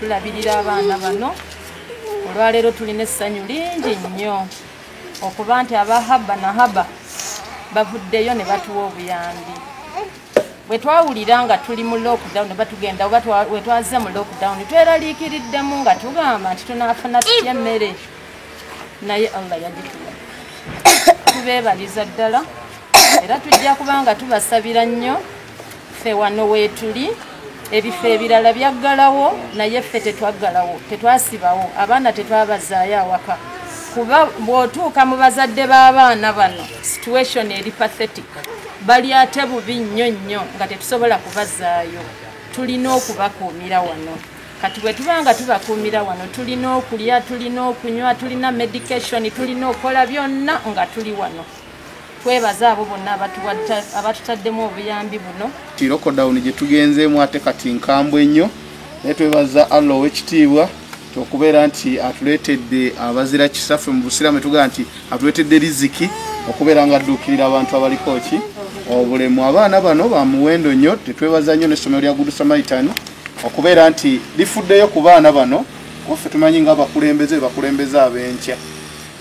Tulabirira abaana bano. Olwaleero tulina essanyu lingi nnyo okuba nti aba Haba na Haba bavuddeyo ne batuwa obuyambi. Bwe twawulira nga tuli mu lockdown, batugenda oba we twazze mu lockdown, tweraliikiriddemu nga tugamba nti tunaafuna tutya emmere, naye Allah yagituwa. Tubeebaliza ddala era tujja kubanga tubasabira nnyo. Ffe wano weetuli, ebifo ebirala byaggalawo, naye ffe tetwaggalawo, tetwasibawo abaana, tetwabazaayo awaka, kuba bw'otuuka mu bazadde b'abaana bano situation eri pathetic, bali ate bubi nnyo nnyo nga tetusobola kubazaayo. Tulina okubakuumira wano. Kati bwe tuba nga tubakuumira wano, tulina okulya, tulina okunywa, tulina medication, tulina okukola byonna nga tuli wano. Twebaza abo bonna abatutaddemu obuyambi buno. Ti lockdown gye tugenzeemu ate kati nkambwe nnyo, naye twebaza Allah ow'ekitiibwa okubeera nti atuleetedde abazira kisaffe mu busiraamu, tugamba nti atuleetedde riziki okubeera nga adduukirira abantu abaliko ki obulemu. Abaana bano ba muwendo nnyo. Tetwebaza nnyo n'essomero lya Good Samaritan okubeera nti lifuddeyo ku baana bano, kuffe tumanyi nga abakulembeze bakulembeze ab'enkya.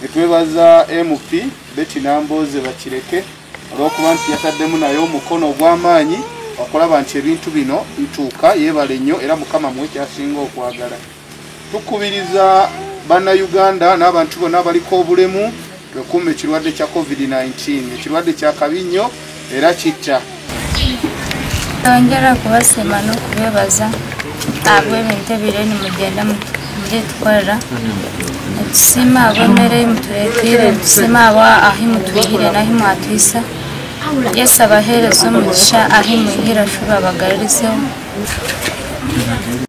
Netwebaza MP Betty Nambooze Bakireke olw'okuba nti yataddemu naye omukono ogw'amaanyi okulaba nti ebintu bino bituuka. Yeebale nnyo era Mukama muwe kyasinga okwagala. Tukubiriza Bannayuganda n'abantu bonna abaliko obulemu twekuume ekirwadde kya COVID-19. Ekirwadde kya kabi nnyo era kitta. Twongera kubasiima n'okubeebaza ahabw'ebintu ebiriyo nimugenda muritukorera. Nitusiima ahabw'emmere ei mutureeteire, nitusiima ahabwa ahu mutwihire n'ahu mwatwisa. Yesu abaheereze omugisha, ahu mwihire ashuba abagarurizeho.